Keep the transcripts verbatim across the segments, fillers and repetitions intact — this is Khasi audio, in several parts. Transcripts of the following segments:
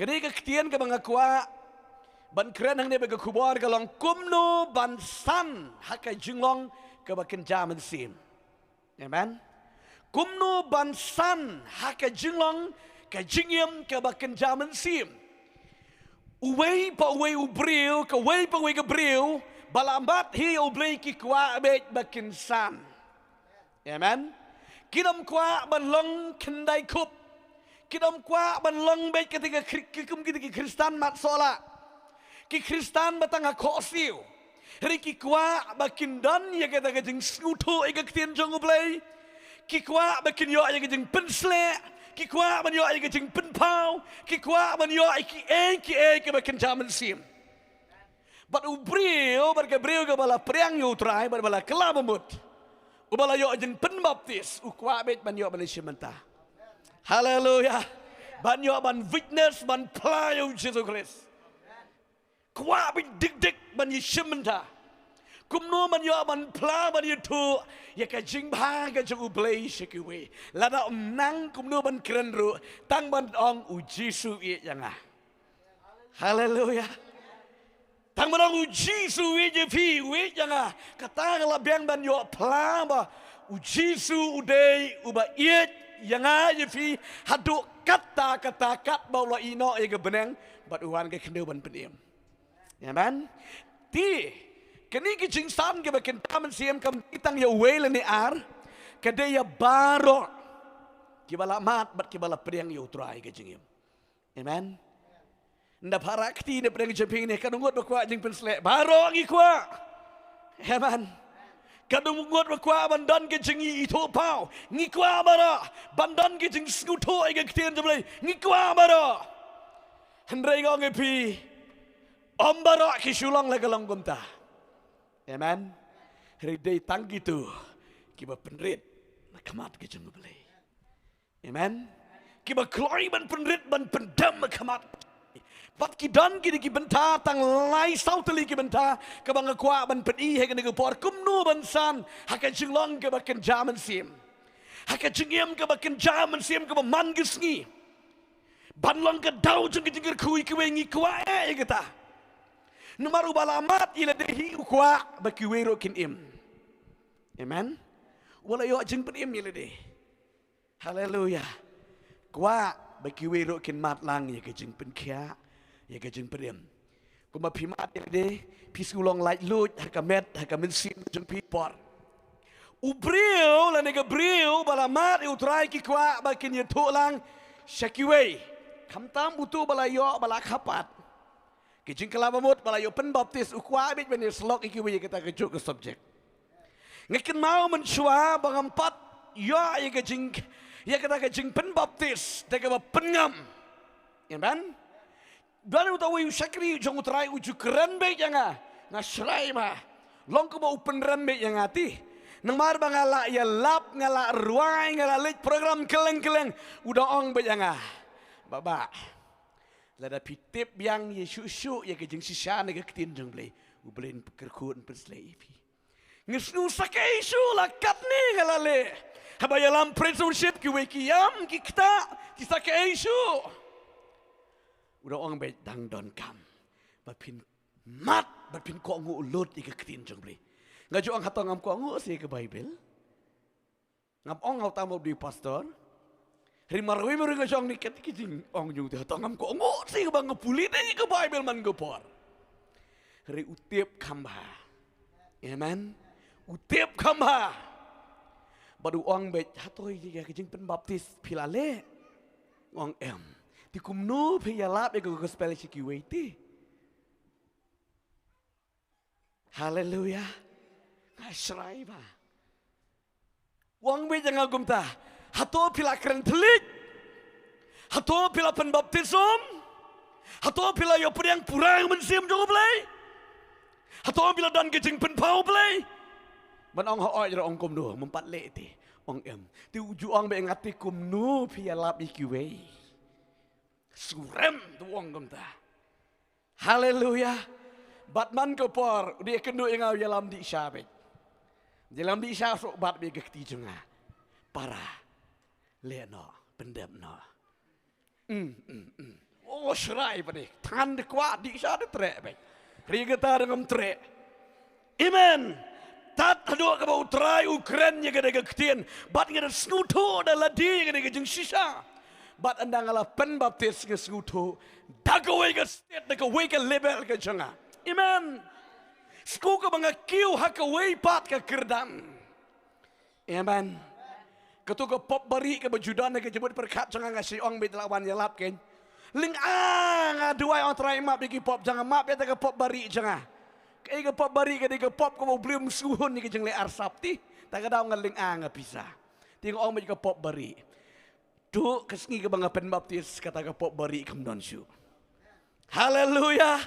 Kane ka ktien kaba nga kwah ban kren hangne bad ka khubor ka long kumno ban san ha ka jinglong kaba kynja mynsiem. Amen. Kumno ban san ha ka jinglong ka jingim kaba kynja mynsiem. Uwei pa uwei u briew, kawei pa uwei ka briew, ba la mad hi ïa U Blei ki kwah beit ba kin san. Amen. Kim kwah ban long khyndai khup. Kim kwah ban long beit kata ka khri-, ki kum kita ki Khristan mat sohlah. Ki Khristan ba tang ha khohsiew. Hynrei ki kwah ba kin don ïa kata ka jingsngewthuh ïa ka ktien jong U Blei. Ki kwah ba kin ïoh ïa ka jingpynsleh. Ki kwah ban ïoh ïa ka jingpynpaw. Ki kwah ban ïoh ïa kiei kiei kaba kynja mynsiem. Bad u briew, bad ka briew kaba la pdiang ïa U Trai, bad ba la kylla ba mut, uba la ïoh jingpynbaptis, u kwah beit ban ïoh ban ïashim bynta. Haleluya. Ban ïoh ban witness, ban phla ïa U Jisu Khrist. Kwah beit dik dik ban ïashim bynta. Kumno ban ïoh ban phla, ban ïathuh ïa ka jingbha ka jong U Blei sha kiwei. Lada ym nang kumno ban kren ruh, tang ban ong U Jisu u ïeit ïa nga. Haleluya. Tang ban ong U Jisu u ïeit ïa phi, u ïeit ïa nga. Kata ka la biang ban ïoh phla ba U Jisu u dei uba ïeit ïa nga ïa phi haduh katta katta katba u la ïehnoh ïa ka bneng bad u wan ka khyndew ban pynim. Amen. Te kane ka jingsan kaba kynja mynsiem kam dei tang ïa uwei lane ar, ka dei ïa baroh kiba la mad bad kiba la pdiang ïa U Trai ka jingim. Amen. Nda para kti ne pdeng jemping ne, ka ngut ba kwah jingpynsleh, baroh ngi kwah. Amen. Ka ngut ba kwah ban don ka jingithuhpaw, ngi kwah baroh. Ban don ka jingsngewthuh ïa ka ktien jong U Blei, ngi kwah baroh. Hynrei nga ong ïa phi, ym baroh ki shu long la ka long kumta. Amen. Hynrei dei tang kito kiba pynrit na khmat ka jong U Blei. Amen. Kiba kloi ban pynrit ban pyndem ha khmat. Bad ki don kine ki bynta tang lai saw tylli ki bynta kaba nga kwah ban pyni ha kane ka por, kumno ban san ha ka jinglong kaba kynja mynsiem. Ha ka jingim kaba kynja mynsiem kaba man ka sngi. Ban long ka daw jong ka jingkyrkhu ïa kiwei, ngi kwah eh ïa kata. Namar uba la mad ïa lade hi u kwah ba kiwei ruh kin im. Amen. Uba la ïoh jingpynim ïa lade. Haleluya. Kwah ba kiwei ruh kin mad lang ïa ka jingpynkhiah, ïa ka jingpynim. Kumba phi mad ïa lade, phi shu long laitluid ha ka met, ha ka mynsiem jong phi por. U briew lane ka briew ba la mad ïa U Trai ki kwah ba kin ïathuh lang sha kiwei. Khamtam uto ba la ïoh, ba la kha pat. Ka jingkylla ba mut, ba la ïoh pynbaptis, u kwah beit ban ïasyllok ïa kiwei ïa kata kajuh ka subject. Nga kynmaw mynshuwa ba ngam pat ïoh ïa ka jing, ïa kata ka jingpynbaptis da kaba pynngam. Amen. Don uta uwei u shakri jong U Trai u ju kren beit ïa nga. Nga shrai ba long kumba u pynrem beit ïa nga te. Namar ba nga la ïalap, nga la rwai, nga la leit program kylleng kylleng, u da ong beit ïa nga, Bah, bah, lada phi tip biang ïa shuh shuh ïa ka jingshisha na ka ktien jong U Blei, U Blei un pynkyrkhu, un pynsleh ïa phi. Nga sngew sa kaei shuh la katne nga la leh. Haba ïalam praise worship, kiwei ki ïam, ki ktah, ki sa kaei shuh. U da ong beit, dang donkam ba phin mad, ba phin kohnguh lut ïa ka ktien jong U Blei. Nga ju ong, hato ngam kohnguh seh ïa ka Baibl? Ngam ong nga uta mo u dei pastor. Hynrei marwei marwei nga ju ong, ne kat ki jingong jong u te, hato ngam kohnguh seh ba nga pule ïa ka Baibl man ka por. Hynrei u tip kham bha. Amen. U tip kham bha. Bad u ong beit, hato ïa ka jingpynbaptis phi la leh? Nga ong em. Te kumno phi ïalap ïa ka gospel sha kiwei te? Haleluya. Nga shrai ba u ong beit ïa nga kumta, hato phi la kren thylliej? Hato phi la pynbaptis um? Hato phi la ïoh pdiang pura ïa ka mynsiem jong U Blei? Hato phi la don ka jingpynpaw U Blei? Ban ong hooid ruh, ong kumno, mem pat leh te. Ong em. Te u ju ong beit ïa nga, te kumno phi ïalap ïa kiwei? Surem, te u ong kumta. Haleluya. Bad man ka por u dei kynduh ïa nga, u ïalam dih sha beit. Ïalam dih sha, shu bat beit ka kti jong nga. Para, leh noh, pyndep noh. Mm, mm, mm. Oh, Shrai bad i than da kwah di sha da treh bad. Ri kata da ngam treh. Amen. Tad haduh kaba U Trai u kren ïa kane ka ktien. Bad nga da sngewthuh da lade ïa kane ka jingshisha. Bad ynda nga la pynbaptis nga sngewthuh da kawei ka state, da kawei ka level ka jong nga. Amen. Shu kaba nga kiew ha kawei pat ka kyrdan. Amen. Katu ka pop bari kaba ju don ha ka jingmut pyrkhat jong nga, nga shu ong bad la wan ïalap kein. Lynga nga duwai, ong Trai map ïa ki pop jong nga, map ïa ta ka pop bari jong nga. Kaei ka pop bari? Ka dei ka pop kaba u briew um sngewhun ïa ka jingleh arsap. Te ta ka daw nga lynga nga pisa. Te nga ong bad ka pop bari. Tu ka sngi kaba nga pynbaptis kata ka pop bari kam don shuh. Haleluya.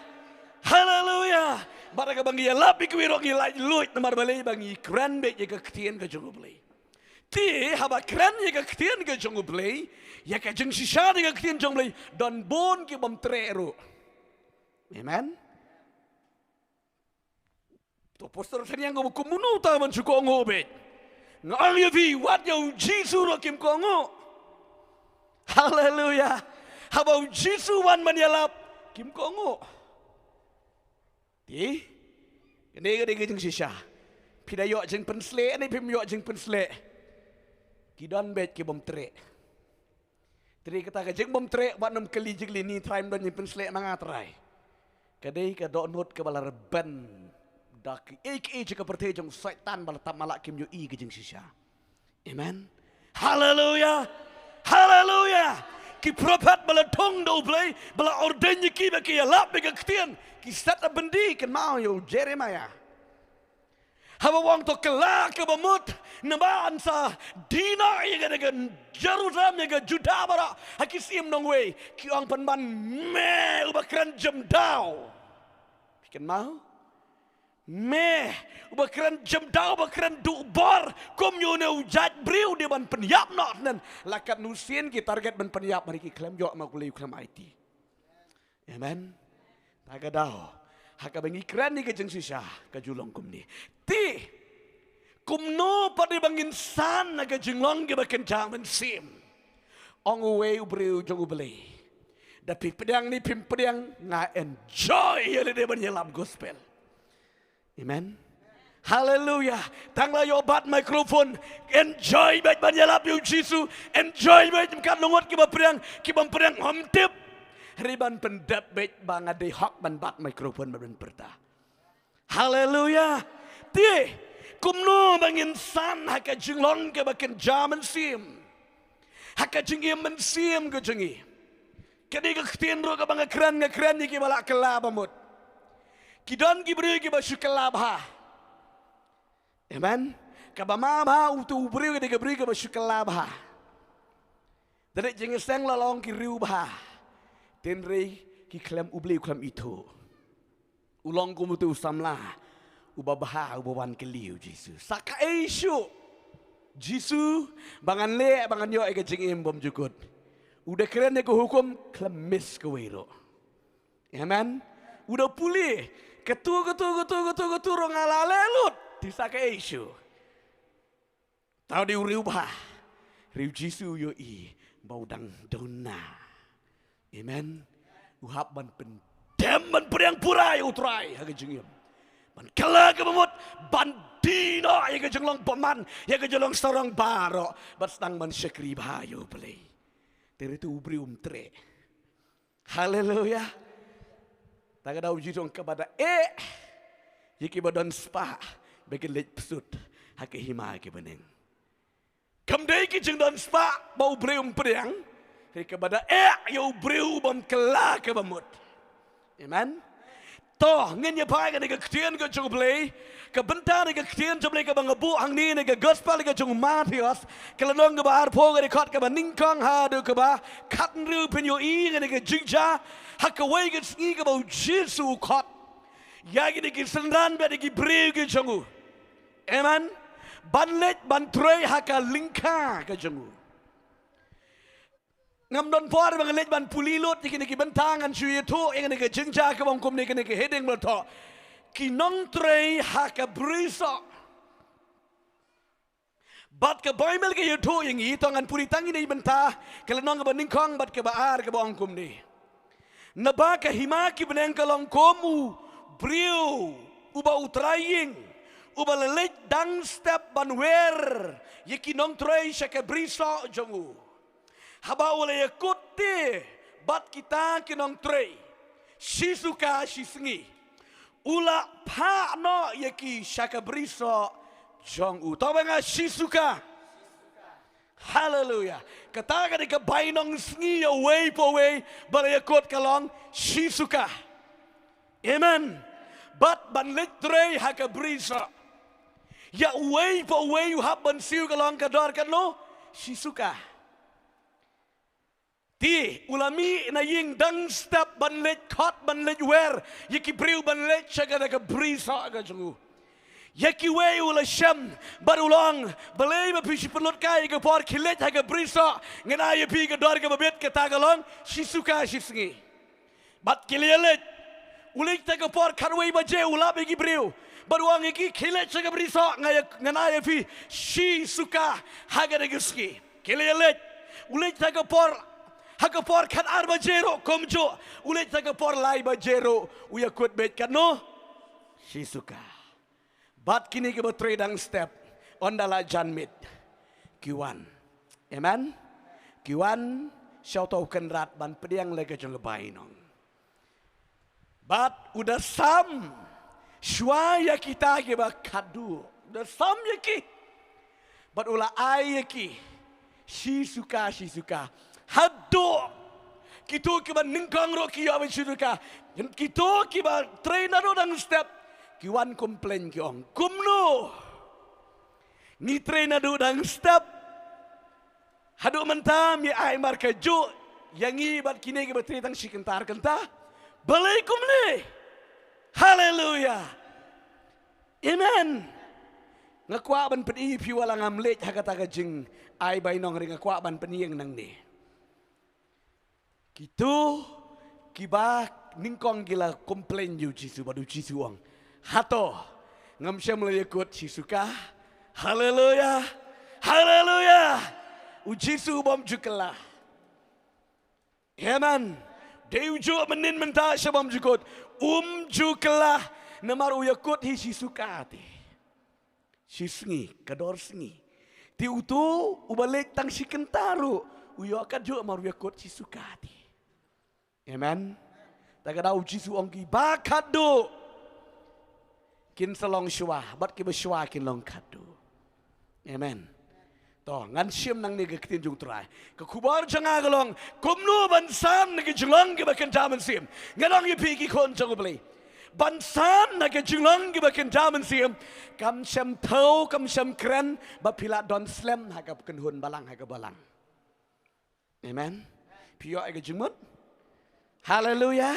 Haleluya. Bad kaba ngi ïalap ïa kiwei ruh ngi laitluid namar balei? Ba ngi kren bad ïa ka ktien ka jong U Blei. Te haba kren ïa ka ktien ka jong U Blei, ïa ka jingshisha ïa ka ktien jong U Blei, don bun ki bym treh ruh. Amen. To poster taniang ko kumno ta man shu kohnguh bad. Nga ong ïa phi, wat ïa U Jisu ruh kim kohnguh. Haleluya. Haba U Jisu wan ban ïalap, kim kohnguh. Te kane ka dei ka jingshisha. Phi da ïoh jingpynsleh ne phim ïoh jingpynsleh? Ki don bad ki bym treh. Te kata ka jingbym treh, wat nym kylli jingkylli, ni Trai, ym don jingpynsleh ma nga Trai. Ka dei ka dohnud kaba la rben da kiei kiei jong ka pyrthei jong u Soitan ba la tap ma la, kim ïohi ka jingshisha. Amen. Haleluya. Haleluya. Ki prophet ba la thung da U Blei, ba la ordain ïa ki ba ki ïalap ïa ka ktien, ki set up byndi, kynmaw ïa u Jeremiah. Haba u ong to kylla kaba mut, namar yn sa dino ïa ka, ïa ka Jerusalem, ïa ka Judah baroh ha ki syiem nongwei. Ki ong pynban me uba kren jemdaw. Phi kynmaw? Me uba kren jemdaw, uba kren duh bor, kumno une u jait briew dei ban pynïap noh? Nen la katno sien ki target ban pynïap, mar ki khlem ïoh ma U Blei, u khlem aiti. Amen. Ta ka daw ha kaba ngi kren ïa ka jingshisha ka ju long kumne. Te kumno pat dei ba ngin san ha ka jinglong kaba kynja mynsiem? Ong uwei u briew jong U Blei, da phi pdiang ne phim pdiang, nga enjoy ïa lade ban ïalap gospel. Amen. Haleluya. Tang la ïoh bat microphone, enjoy bad ban ïalap ïa U Jisu, enjoy bad kat nongot kiba pdiang, ki bym pdiang ym tip. Hynrei ban pyndep bad ba nga dei hok ban bat microphone bad ban pyrta. Haleluya. Te kumno ba ngin san ha ka jinglong kaba kynja mynsiem, ha ka jingim mynsiem ka jong ngi? Kane ka ktien ruh kaba nga kren, nga kren ïa kiba la kylla ba mut. Ki don ki briew kiba shu kylla bha. Amen. Kaba ma bha utu u briew ka dei ka briew kaba shu kylla bha. Da dei jingïaseng la long ki riewbha, hynrei ki khlem, U Blei u khlem ithuh. U long kum utu u samla uba bha, uba wan kylli ïa U Jisu. Sa kaei shuh Jisu ba ngan leh, ba ngan ïoh ïa ka jingim bymjukut? U da kren ïa ka hukum, khlem miss kawei ruh. Amen. U da pule, katu, katu, katu, katu, katu ruh nga la leh lut. Te sa kaei shuh? Tang dei u riewbha, hynrei U Jisu u ïohi ba u dang duna. Amen. U hap ban pyndem, ban pdiang pura ïa U Trai ha ka jingim, ban kylla kaba mut, ban die noh ïa ka jinglong bymman, ïa ka jinglong sarong baroh, bad sdang ban shakri bha ïa U Blei. Te hynrei utu u briew um treh. Haleluya. Ta ka daw U Jisu u ong kaba da eh ïa kiba don spah ba kin leit psut ha ka hima ki bneng. Kam dei ki jingdon spah ba u briew um pdiang, hynrei kaba da eh ïa u briew bym kylla kaba mut. Amen. To, ngin ïa phai kane ka ktien ka jong U Blei. Ka bynta ne ka ktien jong U Blei kaba nga buh hangne ne ka gospel ka jong u Mathaios, ka lynnong kaba arphew, ka dkhot kaba nyngkong haduh kaba khathynriew. Phin ïohi kane ka jingjia ha kawei ka sngi kaba U Jisu u khot ïa kine ki synran bad ïa ki briew ki jong u. Amen. Ban leit ban trei ha ka lyngkha ka jong u. Ngam don por ba ngan leit ban pule lut ïa kine ki bynta, ngan shu ïathuh ïa kane ka jingjia kaba ong kumne, kane ka heading ba la thoh, ki nongtrei ha ka brisoh. Bad ka Baibl ka ïathuh ïa ngi, to ngan pule tang ine i bynta, ka lynnong kaba nyngkong bad kaba ar, kaba ong kumne. Naba ka hima ki bneng ka long kum u briew uba u trai ïing, uba la leit dang step ban wer ïa ki nongtrei sha ka brisoh jong u. Haba u la ïakut te bad kita ki nongtrei shi suka shi sngi, u la phah noh ïa ki sha ka brisoh jong u. To ba nga shi suka. Haleluya. Kata ka dei ka bainong sngi ïa uwei pa uwei ba la ïakut ka long shi suka. Amen. Bad ban leit trei ha ka brisoh ïa uwei pa uwei u hap ban siew ka long ka dor katno? Shi suka. Te u la mih na ïing dang step ban leit khot, ban leit wer ïa ki briew ban leit sha kata ka brisoh ka jong u. Ïa kiwei u la shem bad u la ong, balei ba phi shu pynlut kai ïa ka por, khie leit ha ka brisoh, ngan ai ïa phi ka dor kaba bit. Kata ka long shi suka shi sngi. Bad ki la ïaleit. U leit ha ka por khatwei baje, u lap ïa ki briew bad u ong ïa ki, khie leit sha ka brisoh, nga ïa, ngan ai ïa phi shi suka ha kata ka sngi. Ki la ïaleit. U leit ha ka por, ha ka por khatar baje ruh kumjuh. U leit ha ka por lai baje ruh, u ïakut beit katno? Shi suka. Bad kine kiba trei dang step, ynda la jan miet, ki wan. Amen. Ki wan sha uta u kynrad ban pdiang leh ka jong ka bainong. Bad u da sam shuwa ïa kita kiba khatduh. U da sam ïa ki. Bad u la ai ïa ki shi suka shi suka. Haduh kito kiba nyngkong ruh ki ïoh beit shi suka. Kito kiba trei naduh dang step, ki wan complain, ki ong, kumno ngi trei naduh dang step, haduh mynta me ai markajuh ïa ngi bad kine kiba trei tang shi kynta ar kynta? Balei kumne? Haleluya. Amen. Nga kwah ban pyni ïa phi, wat la ngam leit ha kata ka jingai bainong, hynrei nga kwah ban pyni ïa nga nangne. Kito kiba nyngkong ki la complain ïa u Jisu bad u Jisu u ong, hato ngam shym la ïakut shi suka? Haleluya. Haleluya. U Jisu u bym ju kylla. Amen. Dei u juh mynnin mynta sha bym ju kut. Um ju kylla. Namar u ïakut hi shi suka te. Shi sngi, ka dor sngi. Te uto uba leit tang shi kynta ruh u ïoh kajuh namar u ïakut shi suka te. Amen. Ta ka daw u Jisu u ong, kiba khatduh kin sa long shuwa bad kiba shuwa kin long khatduh. Amen. To, ngan shim nangne ka ktien jong u Trai. Ka khubor jong nga ka long, kumno ban san na ki jinglong kiba kynja mynsiem. Ngan ong ïa phi ki khun jong U Blei, ban san na ki jinglong kiba kynja mynsiem, kam shym thew, kam shym kren ba phi lah don slem ha ka kynhun balang, ha ka balang. Amen. Phi ïoh ïa ka jingmut? Haleluya.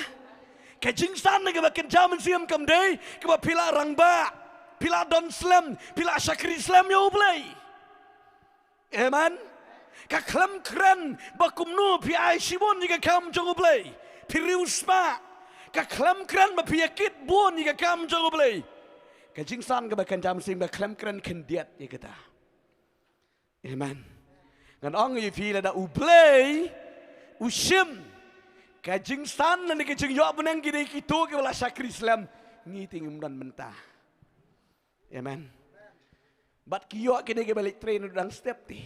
Ka jingsan na kiba kynja mynsiem kam dei kiba phi lah rangbah, phi lah don slem, phi lah shakri slem ïa U Blei. Amen. Ka khlem kren ba kumno phi ai shibun ïa ka kam jong U Blei, phi riewspah. Ka khlem kren ba phi ïakit bun ïa ka kam jong U Blei. Ka jingsan kaba kynja mynsiem ka khlem kren khyndiat ïa kata. Amen. Ngan ong ïa phi, lada U Blei u shim ka jingsan lane ka jingïoh bneng ki dei kito kiba la shakri slem, ngi te ngim don mynta. Amen. Bad ki ïoh kine kiba leit trei naduh dang step te.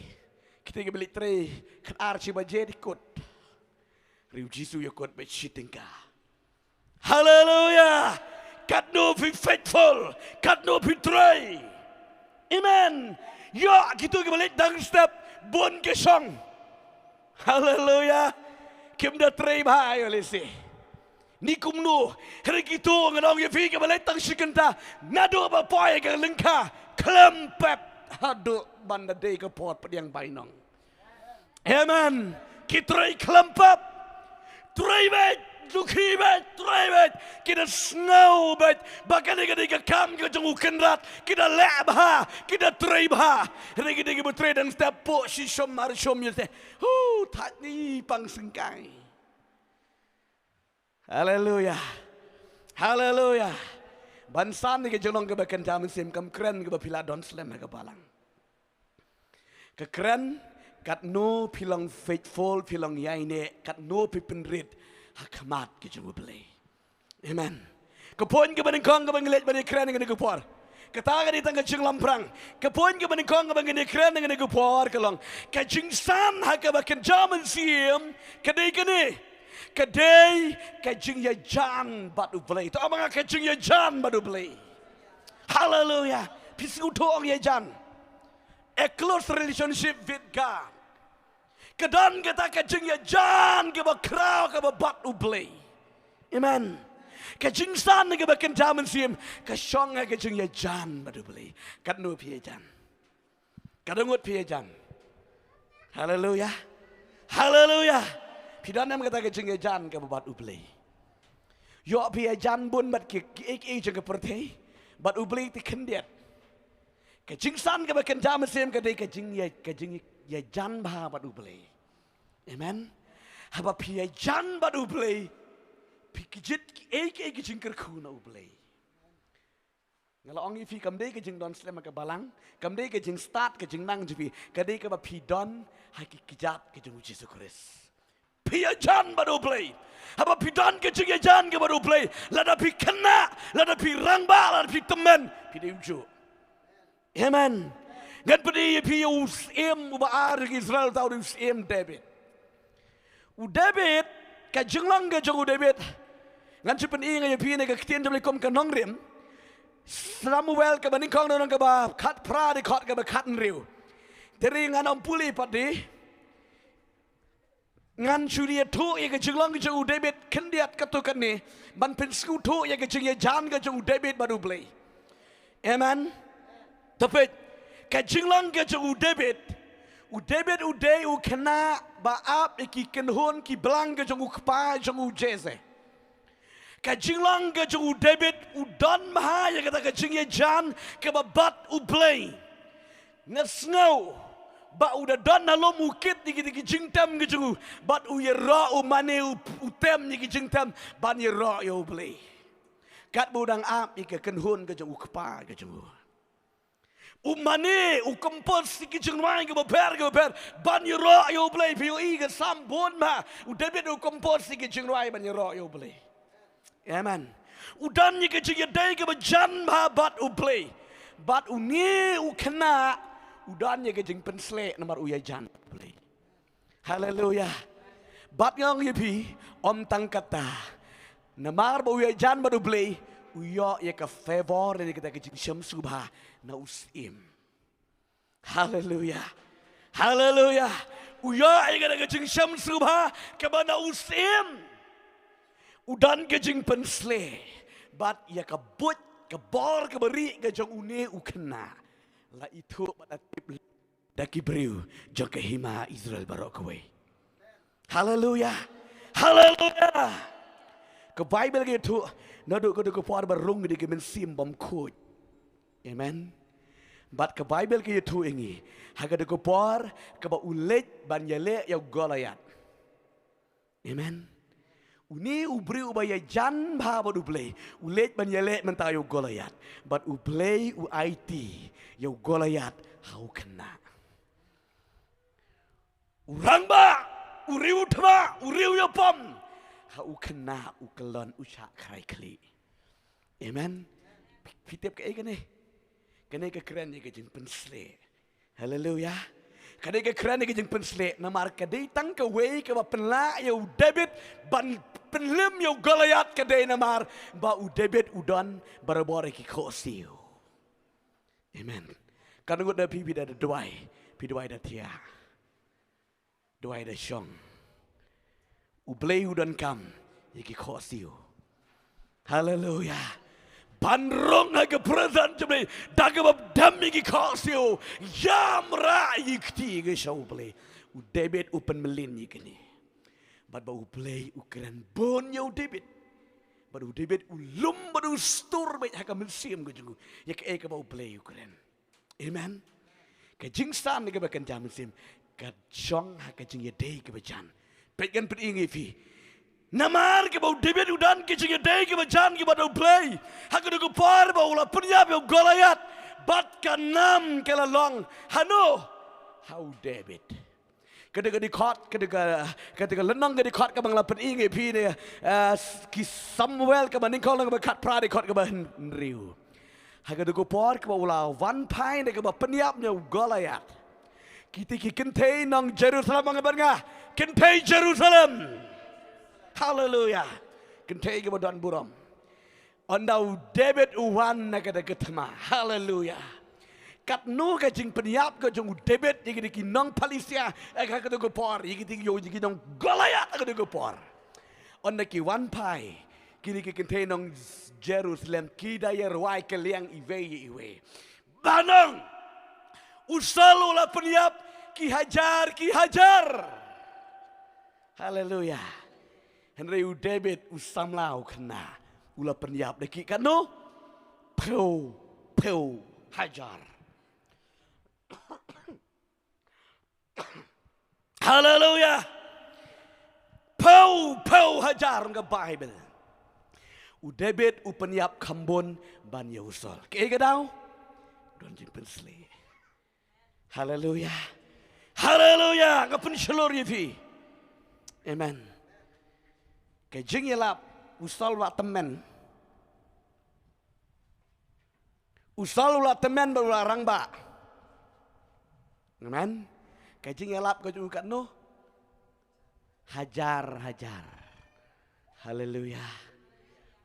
Kito kiba leit trei khatar shi baje te kut. Hynrei u Jisu u ïakut beit shi tyngka. Haleluya. Katno phi faithful, katno phi trei. Amen. Ïoh kito kiba leit dang step bun ki shong. Haleluya. Kim da trei bha ïa lehse. Ni kumno, hynrei kito ngan ong ïa phi kiba leit tang shi kynta, naduh ba poi ka lyngkha khlem pep haduh ban da dei ka por pdiang bainong. Amen. Ki trei khlem pep. Trei beit, dukhi beit, trei beit. Ki da sngew beit ba kane ka dei ka kam ka jong u Kynrad. Ki da leh bha, ki da trei bha. Hynrei ki dei kiba trei dang step, pok shi shom ar shom ïa te. Hu, thait ni pang syngkai. Haleluya. Haleluya. Ban san na ki jinglong kiba kynja mynsiem, kam kren kiba phi lah don slem ha ka balang. Ka kren katno phi long faithful, phi long ïaineh, katno phi pynrit ha khmat ka jong U Blei. Amen. Ka point kaba nyngkong kaba ngi leit ban ïakren ha kane ka por, kata ka dei tang ka jinglamphrang. Ka point kaba nyngkong kaba ngi ïakren ha kane ka por ka long, ka jingsan ha kaba kynja mynsiem ka dei kane, ka dei ka jingïajan bad U Blei. To ong ma nga, ka jingïajan bad U Blei. Haleluya. Phi sngewthuh, ong ïajan, a close relationship with God. Ka don kata ka jingïajan kaba khraw kaba bad U Blei. Amen. Ka jingsan kaba kynja mynsiem ka shong ha ka jingïajan bad U Blei. Katno phi ïajan? Katno ngut phi ïajan? Haleluya. Haleluya. Phi don em kata ka jingïajan kaba bad U Blei? Ïoh phi ïajan bun bad ki, ki, ki, ki jong ka pyrthei, bad U Blei te khyndiat. Ka jingsan kaba kynja mynsiem ka dei ka jingïa, ka jingïajan bha bad U Blei. Amen. Haba phi ïajan bad U Blei, phi kjit kiei kiei ki jingkyrkhu na U Blei. Nga la ong ïa phi, kam dei ka jingdon slem ha ka balang, kam dei ka jingstad ka jingnang jong phi, ka dei kaba phi don ha ki kjat ka jong U Jisu Khrist. Phi ïajan bad U Blei. Haba phi don ka jingïajan ka bad U Blei, lada phi khynnah, lada phi rangbah, lada phi tymmen, phi dei ujuh. Amen. Ngan pyni ïa phi ïa u syiem uba ar jong ki Israel, uta u dei u syiem David. U David, ka jinglong ka jong u David, ngan shu pyni ïa phi na ka ktien jong U Blei kum ka nongrim. Samuel kaba nyngkong, lynnong kaba khatphra, dkhot kaba khathynriew. Te ngan ym pule pat de. Ngan shu ïathuh ïa ka jinglong ka jong u David khyndiat katto katne, ban pynsngewthuh ïa ka jingïajan ka jong u David bad U Blei. Amen. Te peit, ka jinglong ka jong u David. U David u dei u khynnah ba ap ïa ki kynhun ki blang ka jong u kpa jong u Jesse. Ka jinglong ka jong u David u don bha ïa kata ka jingïajan kaba bad U Blei. Nga sngew ba u da don ha lum u kit ïa kita ki jingtem ka jong u, bad u ïaroh, u mane, u, u tem ïa ki jingtem ban ïaroh ïa U Blei. Katba u dang ap ïa ka kynhun ka jong u kpa ka jong u. U mane, u compose ïa ki jingrwai kiba pher kiba pher ban ïaroh ïa U Blei. Phi ïohi ka Salm bun bha, u David u compose ïa ki jingrwai ban ïaroh ïa U Blei. Amen. U don ïa ka jingïadei kaba jan bha bad U Blei. Bad une u khynnah u don ïa ka jingpynshlur namar u ïajan bad U Blei. Haleluya. Bad nga ong ïa phi, ym tang kata, namar ba u ïajan bad U Blei, u ïoh ïa ka favor, ïa kata ka jingshem sngewbha na u syiem. Haleluya. Haleluya. U ïoh ïa kata ka jingshem sngewbha kaba na u syiem. U don ka jingpynshlur bad ïa ka buit, ka bor kaba rieh ka jong une u khynnah la ithuh bad la tip da ki briew jong ka hima Israel baroh kawei. Haleluya. Haleluya. Ka Baibl ka ïathuh, naduh ka dei ka por ba rung ka dei ka mynsiem bym khuid. Amen. Bad ka Baibl ka ïathuh ïa ngi, ha ka dei ka por kaba u leit ban ïaleh ïa u Goliath. Amen. Une u briew uba ïajan bha bad U Blei, u leit ban ïaleh mynta ïa u Goliath. Bad U Blei u aiti ïa u Goliath ha u khynnah. U rangbah, u riew thma, u riew ïapom, ha u khynnah u kyllon u shah khrai khlieh. Amen. Phi, phi tip kaei kane? Kane ka kren ïa ka jingpynshlur. Haleluya. Kane ka kren ïa ka jingpynshlur, namar ka dei tang kawei kaba pynlah ïa u David ban pynlem ïa u Goliath, ka dei namar ba u David u don barabor ïa ki khohsiew. Amen. Katno ngut na phi, phi da duwai, phi duwai da thiah, duwai da shong. U Blei u donkam ïa ki khohsiew. Haleluya. Ban rung ha ka presence jong U Blei da kaba dem ïa ki khohsiew, ïam rah ïa ki kti ka sha U Blei. U David u pynmlien ïa kine. Bad ba U Blei u kren bun ïa u David. Bad u David u lum bad u stur beit ha ka mynsiem ka jong u ïa kaei kaba U Blei u kren. Amen. Ka jingsan kaba kynja mynsiem ka shong ha ka jingïadei kaba jan. Peit, ngan pyni ïa phi. Namar kaba u David u don ka jingïadei kaba jan kaba da U Blei, ha ka dei ka por ba u la pynïap ïa u Goliath, bad ka nam ka la long hano? Ha u David. Kata ka dkhot, kata ka, kata ka lynnong ka dkhot kaba nga la pyni ïa phi ne, eh, ki Samuel kaba nyngkong lynnong kaba khatphra dkhot kaba hynriew. Ha kata ka por kaba u la wan phai na kaba pynïap ïa u Goliath. Kita ki kynthei nong Jerusalem, ong bad nga, kynthei Jerusalem. Haleluya. Kynthei kaba don burom. Ynda u David u wan na kata ka thma. Haleluya. Katno ka jingpynïap ka jong u David ïa kita ki nong Philistia, eh, ha kata ka por, ïa kita ki, ïa ki nong Goliath ha kata ka por. Ynda ki wan phai, kine ki kynthei nong Jerusalem, ki da ïa rwai kylliang iwei ïa iwei. Ba nong, u Saul u la pynïap ki hajar, ki hajar. Haleluya. Hynrei u David u samla u khynnah, u la pynïap da ki katno? Phew, phew hajar. Haleluya. Phew, phew hajar, ong ka Baibl. U David u pynïap kham bun ban ïa u Saul. Kaei ka daw? Don jingpynshlur. Haleluya. Haleluya. Nga pynshlur ïa phi. Amen. Ka jingïalap, u Saul u la tymmen. U Saul u la tymmen bad u la rangbah. Amen. Ka jingïalap ka jong u katno? Hajar, hajar. Haleluya.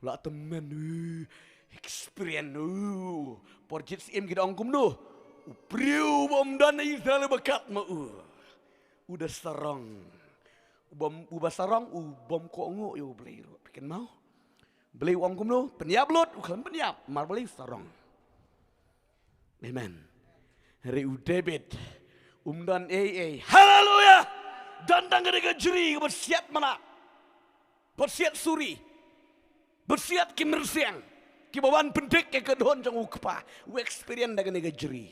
U la tymmen, uh, experience, uh. Por jied syiem ki da ong kumno? U briew bym don ha Israel ba kat ma u. U da sarong. U bym, u ba sarong, u bym kohnguh ïa u Blei ruh. Phi kynmaw? Blei u ong kumno? Pynïap lut, u khlem pynïap. Mar Blei u sarong. Amen. Hynrei u David um don ei ei. Haleluya. Don tang kane ka jri kaba siat manah, ba siat suri, ba siat ki mynsiem, kiba wan pyndik ïa ka dohnud jong u kpa. U experience da kane ka jri.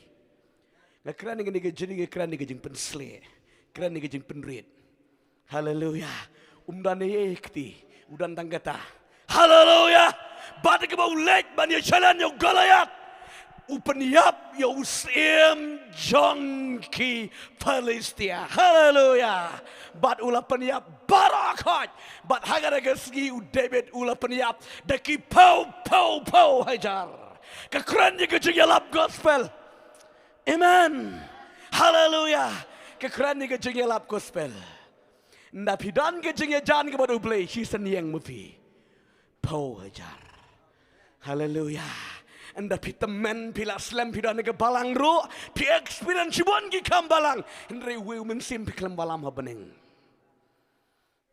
Nga kren ïa kane ka jri, nga kren ïa ka jingpynshlur, kren ïa ka jingpynrit. Haleluya. Um don ei ei kti, u don tang kata. Haleluya. Bad kaba u leit ban ïa challenge ïa u Goliath, u pynïap ïa u syiem jong ki Philistia. Haleluya. Bad u la pynïap baroh khoit. Bad ha kata ka sngi u David u la pynïap da ki phew, phew, phew hajar. Ka kren ïa ka jingïalap gospel. Amen. Haleluya. Ka kren ïa ka jingïalap gospel. Ynda phi don ka jingïajan ka bad u Blei, shisien ïeng ma phi. Phew hajar. Haleluya. Ynda phi tymmen, phi la slem, phi don ha ka balang ruh, phi experience shibun ki kam balang. Hynrei uwei u mynsiem phi khlem wallam ha bneng.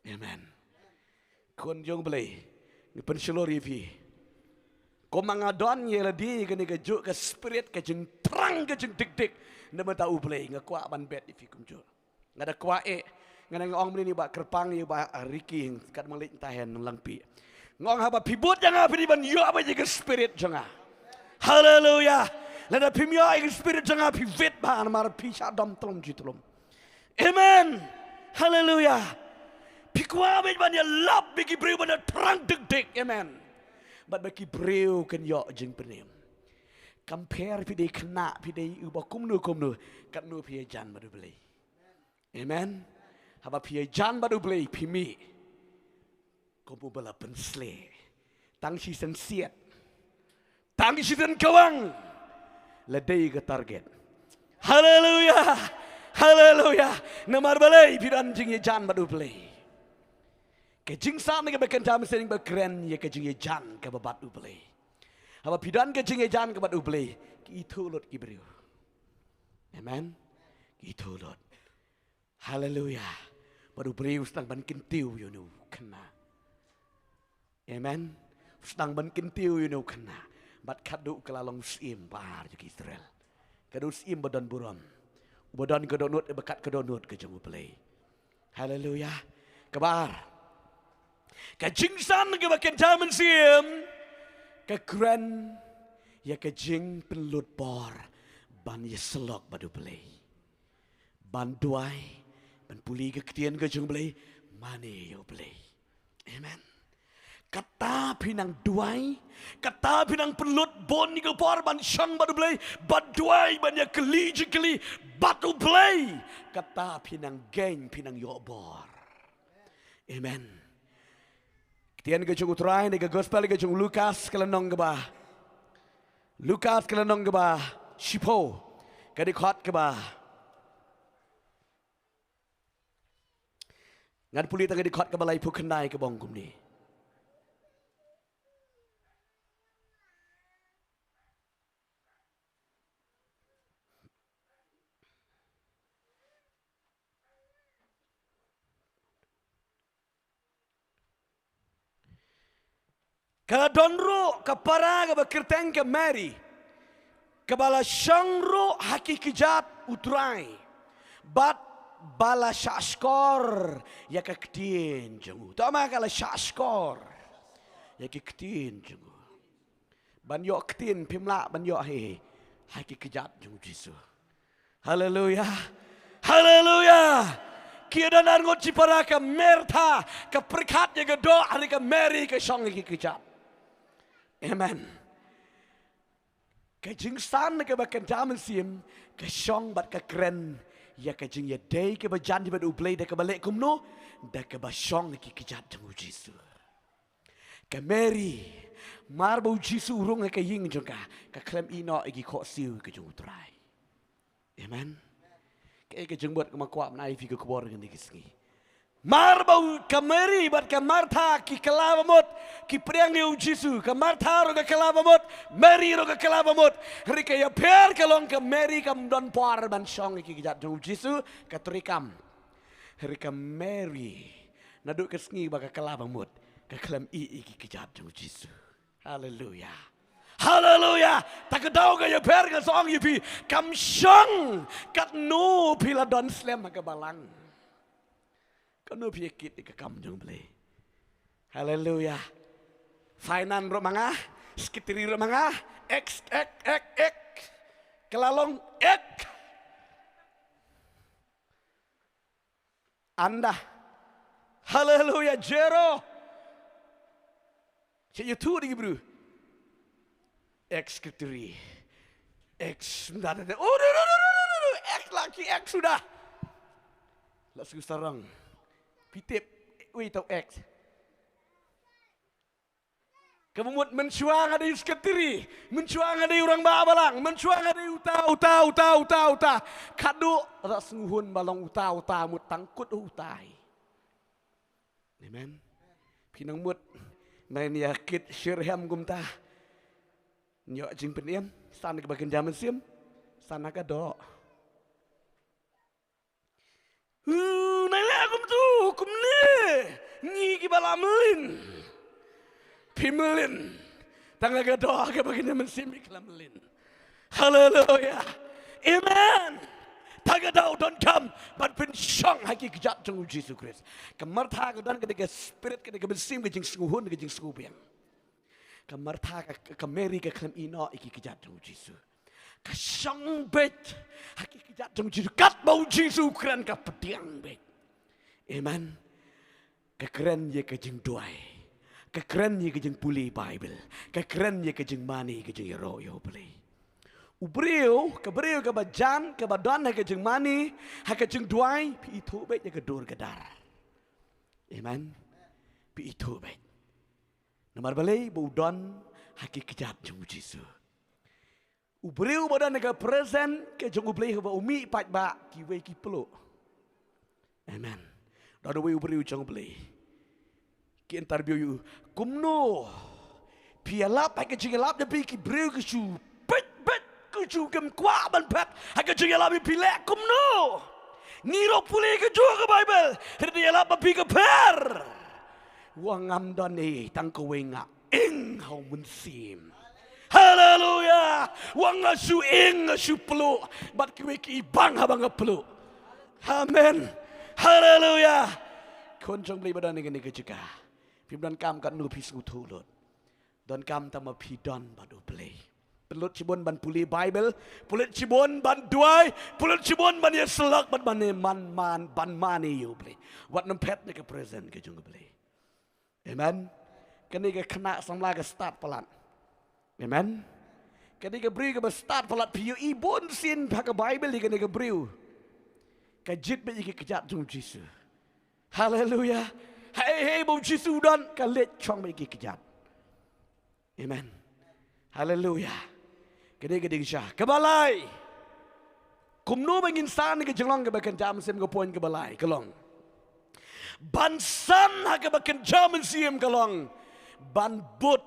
Amen. Khun jong u Blei, nga pynshlur ïa phi. Kumba nga don ïa lade kane kajuh ka spirit, ka jingthrang, ka jingdikdik na bynta u Blei, nga kwah ban bet ïa phi kumjuh. Nga da kwah eh, nga da nga ong mynne ïa u Bah Kyrpang, ïa u Bah Ricky, kat ma nga leit mynta ha Nonglangpih. Nga ong haba phi bud ïa nga phi dei ban ïoh beit ïa ka spirit jong nga. Haleluya. Lada phim ïoh ïa ka spirit jong nga phi wit bha namar phi shah dom tlom ju tlom. Amen. Haleluya. Phi kwah beit ban ïalap bad ki briew ba da thrang dikdik. Amen. Bad ba ki briew kin ïoh jingpynim. Kam pher phi dei khynnah, phi dei uba kumno kumno, katno phi ïajan bad u Blei. Amen. Haba phi ïajan bad u Blei phi mih kum uba la pynsleh. Tang shisien siat, tang shisien kawang, la dei ka target. Haleluya. Haleluya. Namar balei? Phi don jingïajan bad u Blei. Ka jingsan kaba kynta mynsiem ba kren ïa ka jingïajan kaba bad u Blei. Haba phi don ka jingïajan kaba bad u Blei, ki ithuh lut ki briew. Amen. Ki ithuh lut. Haleluya. Bad u Blei u sdang ban kyntiew ïa une u khynnah. Amen. U sdang ban kyntiew ïa une u khynnah. Bad khadduh ka la long u syiem ba ar jong ki Israel. Ka dei u syiem ba don burom, uba don ka dohnud, ba kat ka dohnud ka jong u Blei. Haleluya. Kaba ar, ka jingsan kaba kynta mynsiem ka kren ïa ka jingpynlut bor ban ïasyllok bad u Blei. Ban duwai, ban pule ka ktien ka jong u Blei, mane ïa u Blei. Amen. Kata phi nang duwai, kata phi nang pynlut bun ïa ka por ban shong bad U Blei, ban duwai, ban ïa kylli jingkylli bad U Blei. Kata phi nang gen, phi nang ïoh bor. Amen. Ktien ka jong U Trai na ka gospel ka jong u Lukas ka lynnong kaba, Lukas ka lynnong kaba shiphew, ka dkhot kaba, ngan pule tang ka dkhot kaba laiphew khyndai kaba ong kumne. Ka la don ruh ka para kaba kyrteng ka Mary, kaba la shong ruh ha ki kjat U Trai, bad ba la shahshkor ïa ka ktien jong u. To ma ka la shahshkor ïa ki ktien jong u. Ban ïoh ktien phim lah ban ïoh hi ha ki kjat jong U Jisu. Haleluya. Haleluya. Ki don ar ngut shipara, ka Martha ka pyrkhat ïa ka doh, hynrei ka Mary ka shong ïa ki kjat. Amen. Ka jingsan kaba kynja mynsiem, ka shong bad ka kren ïa ka jingïadei kaba jan bad U Blei, da kaba leh kumno, da kaba shong ïa ki kjat jong U Jisu. Ka Mary, mar ba U Jisu u rung ha ka ïing jong ka, ka khlem ïeh noh ïa ki khohsiew ka jong U Trai. Amen. Kaei ka jingmut kaba nga kwah ban ai ïa phi ka khubor kane ka sngi? Mar ba u, ka Mary bad ka Martha ki kylla bamut, ki pdiang ïa U Jisu. Ka Martha ruh ka kylla bamut, Mary ruh ka kylla bamut. Hynrei ka ïapher ka long, ka Mary kam don por ban shong ïa ki kjat jong U Jisu, ka treikam. Hynrei ka Mary, naduh ka sngi ba ka kylla bamut, ka khlem ïeh ïa ki kjat jong U Jisu. Haleluya. Haleluya. Ta ka daw ka ïapher, nga sa ong ïa phi, kam shong katno phi la don slem ha ka balang. Katno phi ïa kit ïa ka kam jong U Blei. Haleluya. Finance ruh ma nga, secretary ruh ma nga, ek, ek, ek, ek. Ka la long ek. Anda. Haleluya, zero. Cik YouTube di bro. Ek secretary. Ek, anda, anda, anda. Oh, no, no, no, no, no, no, no. Ek lagi, ek sudah. Lah susah orang. Pitip. Wei tau ek. Kaba mut mynshuwa nga dei u secretary, mynshuwa nga dei u rangbah balang, mynshuwa nga dei uta, uta, uta, uta, uta. Khadduh, la sngewhun ba long uta, uta, mut tang kut utai. Amen. Phi nang mut ban ïa kit shitrhem kumta? Ïoh jingpynim, san kaba kynja mynsiem, san ka doh. Hu, nai leh kumtu, kumne. Ngi kiba la mlien. Phi mlien. Tang ka doh kaba kynja mynsiem, phi la mlien. Haleluya. Amen. Ta ka daw donkam ban pynshong ha ki kjat jong U Jisu Khrist. Ka Martha ka don ka dei ka spirit, ka dei ka mynsiem ka jingsngewhun, ka jingsngewbiang. Ka Martha, ka, ka Mary ka khlem ïeh noh ïa ki kjat jong U Jisu. Ka shong beit ha ki kjat jong U Jisu. Katba U Jisu u kren ka pdiang beit. Amen. Ka kren ïa ka jingduwai. Ka kren ïa ka jingpule Baibl. Ka kren ïa ka jingmane, ka jingïaroh ïa U Blei. U briew, ka briew kaba jan, kaba don ha ka jingmane, ha ka jingduwai, phi ithuh beit ïa ka dur ka dar. Amen. Phi ithuh beit. Namar balei? Ba u don ha ki kjat jong U Jisu. U briew ba don ha ka presence ka jong U Blei, haba u mih pat ba kiwei ki pluh. Amen. Don uwei u briew jong U Blei. Ki interview ïa u. Kumno phi ïalap ha ka jingïalap jong phi, ki briew ki shu peit peit, ki shu kem kwah ban peit ha ka jingïalap jong phi, leh kumno? Ngi ruh pule kajuh ka Baibl, hynrei ïalap ma phi ka pher. Wa ngam don ei, tang kawei nga ing ha u mynsiem. Haleluya. Wa nga shu ing, nga shu pluh. Bad kiwei ki bang haba nga pluh. Amen. Haleluya. Khun jong Blei ba don ha kane ka jaka, phim donkam katno phi sngewthuh lut. Donkam tang ma phi don bad U Blei. Pynlut shibun ban pule Baibl, pynlut shibun ban duwai, pynlut shibun ban ïasyllok bad ban ïa man, man, ban mane ïa U Blei. Wat nym phet na ka presence ka jong U Blei. Amen. Kane ka khynnah samla ka stad palat. Amen. Kane ka briew kaba stad palat, phi ïohi bun sien ha ka Baibl ïa kane ka briew ka jied beit ïa ki kjat jong u Jisu. Haleluya. Hei hei ba u Jisu u don ka leit shong beit ïa ki kjat. Amen. Haleluya. Kane ka dei ka sha kaba lai. Kumno ba ngin san ïa ka jinglong kaba kynja mynsiem? Ka point kaba lai ka long, ban san ha kaba kynja mynsiem ka long ban bud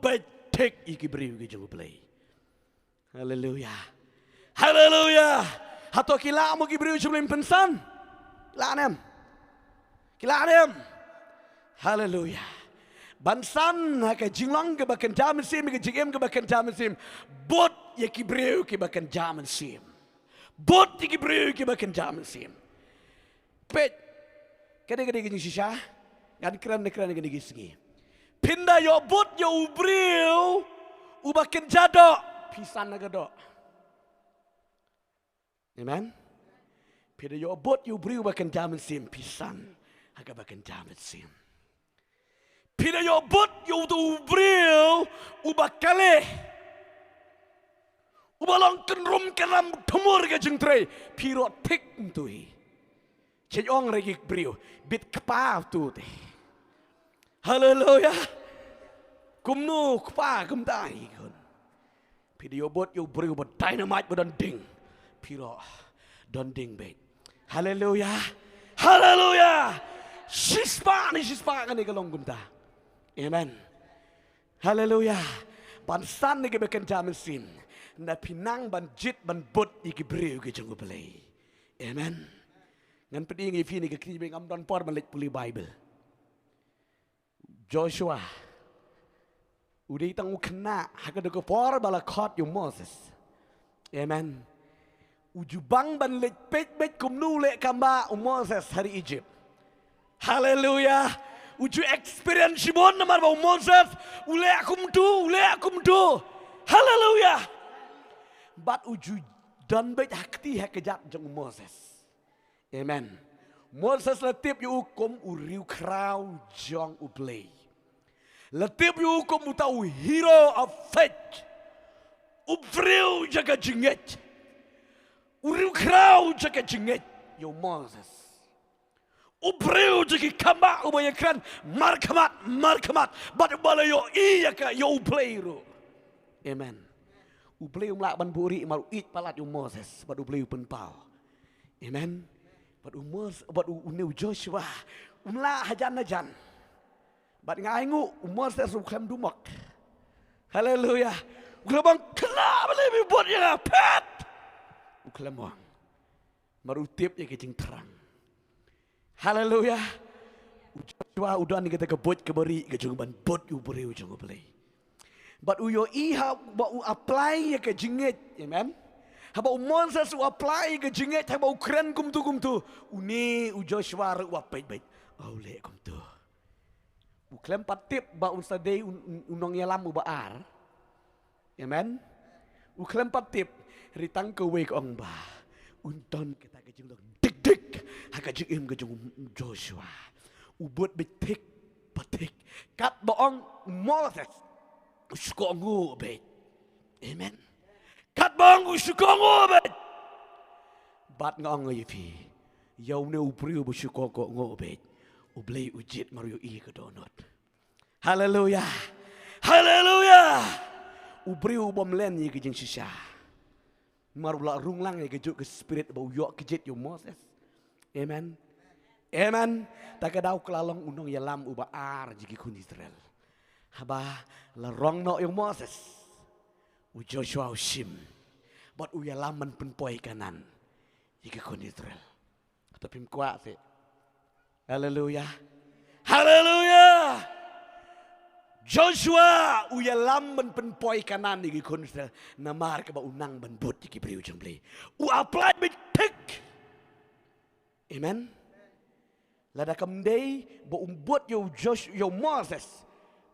beit thik ïa ki briew ki jong U Blei. Haleluya. Haleluya. Hato ki lah mo ki briew jong U Blei ban pynsan? Lah ne em? Ki lah ne em? Haleluya. Ban san ha ka jinglong kaba kynja mynsiem, ka jingim kaba kynja mynsiem, bud ïa ki briew kiba kynja mynsiem. Bud ïa ki briew kiba kynja mynsiem. Peit. Ka dei, ka dei ka jingshisha. Ngan kren, kren ka dei ka sngi. Phin da ïoh bud ïa u briew uba kynja doh, phi san ha ka doh. Amen. Phi da ïoh bud ïa u briew uba kynja mynsiem, phi san ha kaba kynja mynsiem. Phi da ïoh bud ïa uto u briew uba kale, uba long kynrum kynram thmur ka jingtrei, phi rot thik kumto hi. Cheong re ki briew, bit kpa uto te. Haleluya. Kumno kpa kumta hi khun. Phi da ïoh bud ïa u briew uba dynamite, ba don ding. Phi ruh don ding beit. Haleluya. Haleluya. Shispah ne shispah kane ka long kumta. Amen. Haleluya. Ban san ïa kaba kynja mynsiem, na phi nang ban jied ban bud ïa ki briew ki jong U Blei. Amen. Ngan pyni ïa phi ne ka kri ba ngam don por ban leit pule Baibl. Joshua u dei tang u khynnah ha ka dei ka por ba la khot ïa u Moses. Amen. U ju bang ban leit peit beit kumno u leh kam ba u Moses ha ri Egypt. Haleluya. U ju experience shibun namar ba u Moses u leh kumto, u leh kumto. Haleluya. Bad u ju don beit ha kti ha kjat jong u Moses. Amen. Moses la tip ïa u kum u riewkhraw jong U Blei. La tip ïa u kum uta u hero of faith. U briew jong ka jingngeit. U riewkhraw jong ka jingngeit ïa u Moses. U briew jong ki khambah uba ïakren markhmat markhmat bad uba la ïohi ïa ka, ïa U Blei ruh. Amen. U Blei um lah ban buhrieh namar u ïeit palat ïa u Moses bad U Blei u pynpaw. Amen. Bad u Mos-, bad u, une u Joshua um lah hajan hajan. Bad nga ainguh u Moses u khlem dumok. Haleluya. U khlem ong, khynnah, balei phi bud ïa nga, phet. U khlem ong. Namar u tip ïa ka jingthrang. Haleluya. U Joshua u don ïa kata ka buit kaba rieh ka jong ban bud ïa u briew jong U Blei. Bad u ïohi haba u apply ïa ka jingngeit. Amen. Haba u Moses u apply ïa ka jingngeit, haba u kren kumto kumto, une u Joshua ruh u ap beit beit. Oh, u leh kumto. U khlem pat tip ba un sa dei u, u, u nongïalam uba ar. Amen. U khlem pat tip, hynrei tang kawei ka ong ba un don kata ka jinglong dik dik ha ka jingim ka jong u Joshua. U bud beit thik pa thik. Katba ong u Moses, u shu kohnguh beit. Amen. Katba ong u shu kohnguh beit. Bad nga ong ïa phi, ïa une u briew ba shu kohnguh beit, U Blei u jied namar u ïohi ka dohnud. Haleluya. Haleluya. U briew u bym len ïa ka jingshisha. Namar u la rung lang ïa kajuh ka spirit ba u ïoh kjit ïa u Moses. Amen. Amen. Ta ka daw ka la long u nongïalam uba ar jong ki khun Israel. Haba la rong noh ïa u Moses, u Joshua u shim. Bad u ïalam ban pynpoi Kanaan ïa ki khun Israel. Hato phim kwah seh? Haleluya. Haleluya. Joshua u ïalam ban pynpoi Kanaan ïa ki khun Israel namar kaba u nang ban bud ïa ki briew jong U Blei. U apply beit thik. Amen. Lada kam dei ba um bud ïa u Josh-, ïa u Moses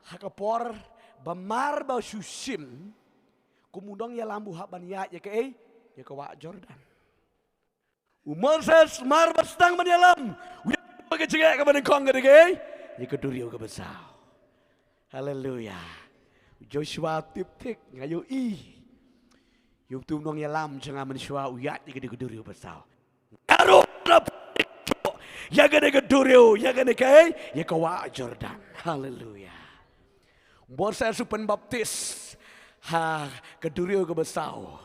ha ka por ba mar ba shu shim, kum u nongïalam u hap ban ïaid ïa kaei? Ïa ka wah Jordan. U Moses mar ba sdang ban ïalam, u ïaid ha ka jingeh kaba nyngkong, ka dei kaei? Ïa ka duriaw kaba saw. Haleluya. Joshua tip thik, nga ïohi. Ïa utu u nongïalam jong nga mynshuwa u ïaid ïa ka duriaw basaw. Nga ruh na ïa kane ka duriaw, ïa kane ka, ïa ka wah Jordan. Haleluya. Moses u pynbaptis ha ka duriaw kaba saw.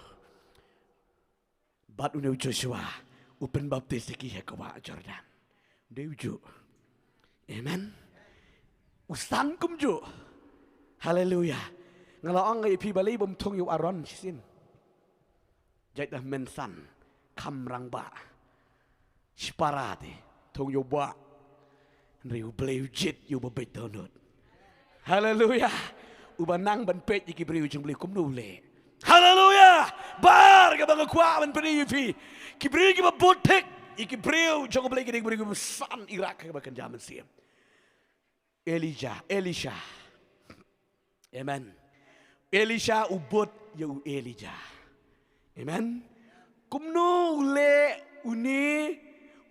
Bad une u Joshua u pynbaptis ïa ki ha ka wah Jordan. Dei u juh. Amen. U san kumjuh. Haleluya. Nga la ong ïa phi balei bym thung ïa u Aaron shisien. Jait da mynsan kham rangbah. Shipara te thung ïa u bah. Hynrei U Blei u jied ïa uba beit dohnud. Haleluya. Uba nang ban peit ïa ki briew jong U Blei kumno u leh. Haleluya. Bar kaba nga kwah ban pyni ïa phi, ki briew kiba bud thik ïa ki briew jong U Blei ki dei ki briew kiba san ïa ka kaba kynja mynsiem. Elijah, Elisha. Amen. Elisha u bud ïa u Elijah. Amen. Kumno u leh une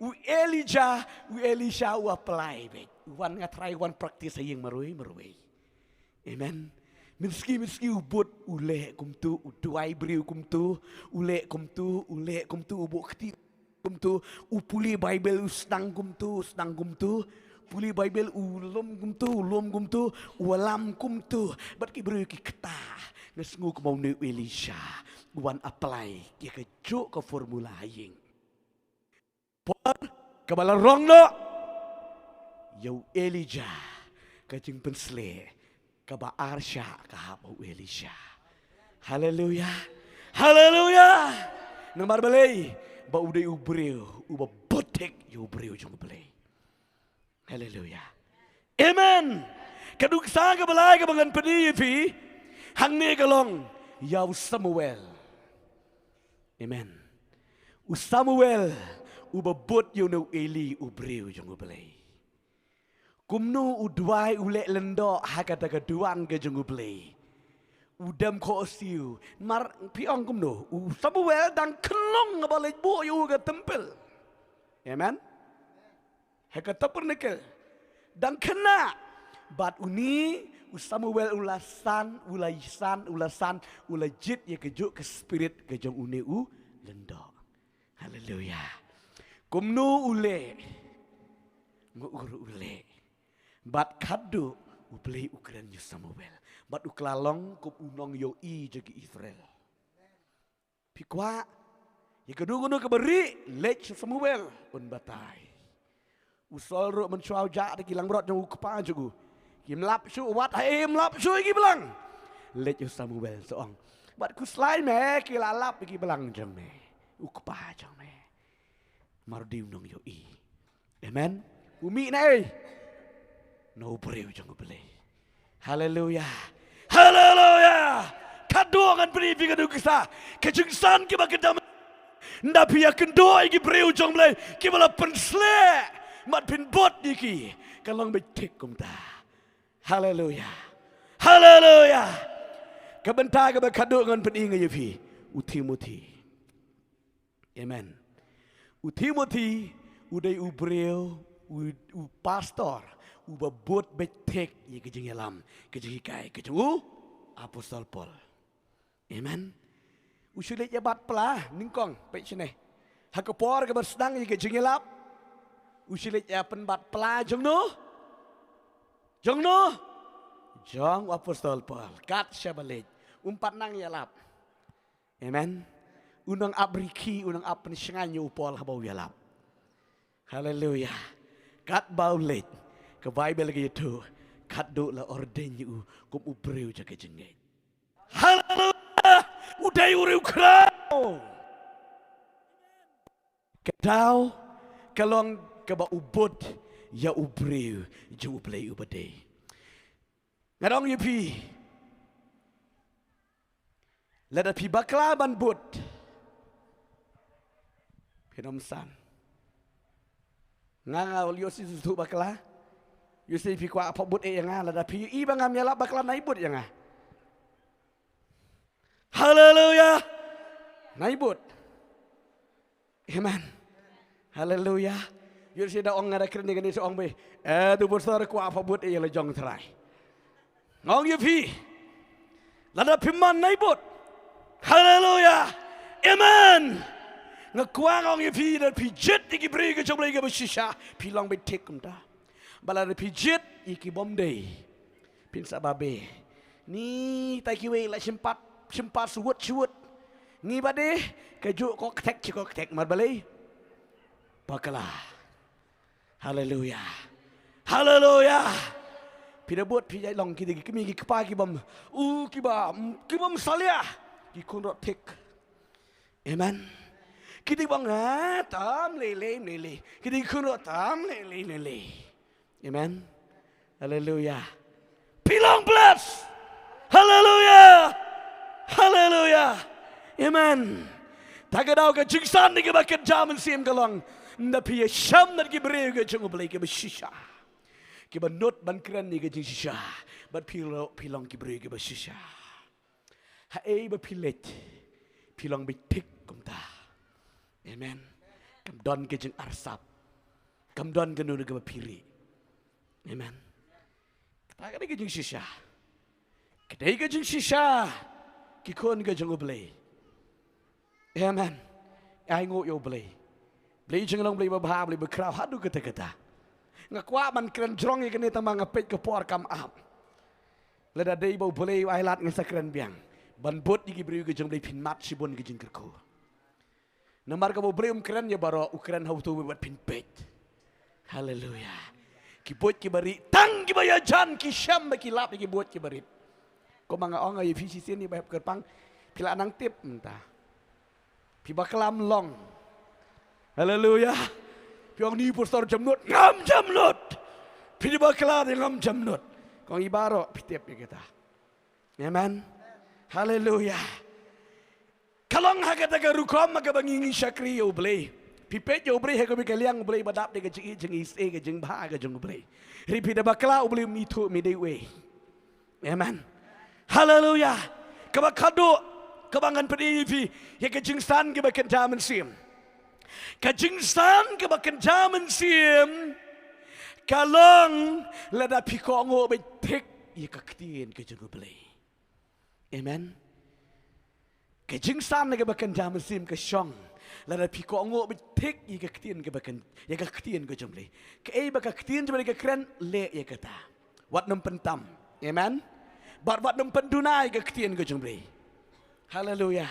u Elijah, u Elisha u apply beit. U wan, nga trai wan practice ha ïing marwei marwei. Amen. Mynski mynski u bud u leh kumtu, u duwai briew kumtu, u leh kumtu, u leh kumtu, u buh kti kumtu, u pule Baibl u sdang kumtu, u sdang kumtu, pule Baibl u lum kumtu, u lum kumtu, u wallam kumtu. Bad ki briew ki kta, nga sngew kumba une u Elisha u wan apply ïa kajuh ka formula ha ïing. Por kaba la rong noh ïa u Elijah, ka jingpynsleh kaba arshah ka hap ha u Elisha. Haleluya. Haleluya. Namar balei? Ba u dei u briew uba bud thik ïa u briew jong U Blei. Haleluya. Amen. Ka duksa kaba lai kaba ngan pyni ïa phi hangne ka long ïa u Samuel. Amen. U Samuel uba bud ïa une u Eli u briew jong U Blei. Kumno u duwai u leh lyndoh ha kata ka duwan ka jong U Blei. U dem khohsiew. Mar phi ong kumno? U Samuel dang khyllung haba leit buh ïa u ha ka temple. Amen. Ha ka tabernacle. Dang khynnah. Bad une u Samuel u la san, u la san, u la san, u la jied ïa kajuh ka spirit ka jong une u lyndoh. Haleluya. Kumno u leh? Nga ur u leh. Bad khadduh U Blei u kren ïa u Samuel. Bad u kylla long kum u nongïohi jong ki Israel. Phi kwah ïa kano kano kaba rieh, leit sha u Samuel un batai. U Saul ruh mynshuwa u jah da ki langbrot jong u kpa jong u. Kim lap shuh wat haei, im lap shuh ïa ki blang. Leit u Samuel sa ong, bad khuslai me, ki la lap ïa ki blang jong me, u kpa jong me. Namar u dei u nongïohi. Amen. U mih na ei? Na u briew jong U Blei. Haleluya. Haleluya. Khadduh ngan pyni ïa phi ka duksa, ka jingsan kiba kynja. Ynda phi ïakynduh ïa ki briew jong U Blei kiba la pynsleh, bad phin bud ïa ki, ka long beit thik kumta. Haleluya. Haleluya. Ka bynta kaba khadduh ngan pyni nga ïa phi, u Timothy. Amen. U Timothy u dei u briew, u, u pastor uba bud beit thik ïa ka jingïalam, ka jinghikai ka jong u Apostol Paul. Amen. U shu leit ïa bat pla, nyngkong, peit shane. Ha ka por kaba sdang ïa ka jingïalap, u shu leit ïa pynbat pla jong no? Jong no? Jong u Apostol Paul. Kat shaba leit, um pat nang ïalap. Amen. U nang ap rikhi, u nang ap pynshngaiñ ïa u Paul haba u ïalap. Haleluya. Katba u leit, ka Baibl ka ïathuh, khadduh la ordain ïa u kum u briew jong ka jingngeit. Haleluya. U dei u riewkhraw. Ka daw ka long kaba u bud ïa u briew jong U Blei uba dei. Nga ong ïa phi, lada phi bakla ban bud, phin ym san. Nga, nga ïoh shisha shu bakla. Ïoh shisha phi kwah pop bud eh ïa nga, lada phi ïohi ba ngam ïalap bakla, nai bud ïa nga. Haleluya. Nai bud. Amen. Haleluya. Ïoh shisha da ong nga da kren ïa kane, shu ong beit, eh, to pastor, kwah pop bud eh ïa la jong Trai. Nga ong ïa phi, lada phim man nai bud. Haleluya. Amen. Nga kwah nga ong ïa phi, lada phi jied ïa ki briew ki jong U Blei kiba shisha, phi long beit thik kumta. Bad lada phi jied ïa ki bym dei, phin sa babe. Ni tai kiwei la shim pat, shim pat shuh shuh. Ngi ba dei, ka juh ko ktek chi ko ktek mar balei. Bakla. Haleluya. Haleluya. Phi da bud phi ïa long ki dei ki kmie ki kpa ki bym, u ki bym, ki bym salia. Ki khun rot thik. Amen. Ki dei bang ha tam lei lei lei lei. Ki dei khun rot tam lei lei lei lei. Amen. Haleluya. Phi long bless. Haleluya. Haleluya. Amen. Ta ka daw ka jingsan ne kiba kynja mynsiem ka long, nda phi ïa shem na ki briew ki jong U Blei kiba shisha, kiba nud ban kren ne ka jingshisha. Bad phi long, phi long ki briew kiba shisha. Haei ba phi leit, phi long beit thik kumta. Amen. Kam don ka jingarsap. Kam don kano kano kaba phi rieh. Amen. Kata ka dei ka jingshisha. Ka dei ka jingshisha. Ki khun ka jong U Blei. Amen. Ai nguh ïa U Blei. Blei jinglong, Blei babha, Blei bakhraw haduh katta katta. Nga kwah ban kren jrong ïa kane tang ba nga peit ka por kam ap. Lada dei ba U Blei u ai lad ngan sa kren biang. Ban bud ïa ki briew ki jong U Blei phin mad shibun ki jingkyrkhu. Namar kaba U Blei um kren ïa baroh, u kren ha uto uwei wat phin peit. Haleluya. Ki buit kiba rieh, tang kiba ïajan ki shem ba ki lap ïa ki buit kiba rieh. Kumba nga ong ïa phi shisien ïa ba hep kyrpang, phi lah nang tip mynta. Phi bakla, ym long. Haleluya. Phi ong ni pastor jemnud, ngam jemnud. Phi dei bakla de, ngam jemnud. Kong i baroh phi tip ïa kita. Amen. Haleluya. Ka long ha kata ka rukom ha kaba ngi ngi shakri ïa U Blei. Phi peit ïa U Blei ha kaba ka liang U Blei ba dap da ka jingïeit jingïeit ka jingbha ka jong U Blei. Hynrei phi da bakla U Blei um ithuh me dei uei. Amen. Haleluya. Kaba khadduh kaba ngan pyni ïa phi ïa ka jingsan kaba kynja mynsiem. Ka jingsan kaba kynja mynsiem ka long lada phi kohnguh beit thik ïa ka ktien ka jong U Blei. Amen. Ka jingsan kaba kynja mynsiem ka shong lada phi kohnguh beit thik ïa ka ktien kaba kyn, ïa ka ktien ka jong U Blei. Kaei ba ka ktien jong U Blei ka kren, leh ïa kata. Wat nym pyntam. Amen. Bad wat nym pynduna ïa ka ktien ka jong U Blei. Haleluya.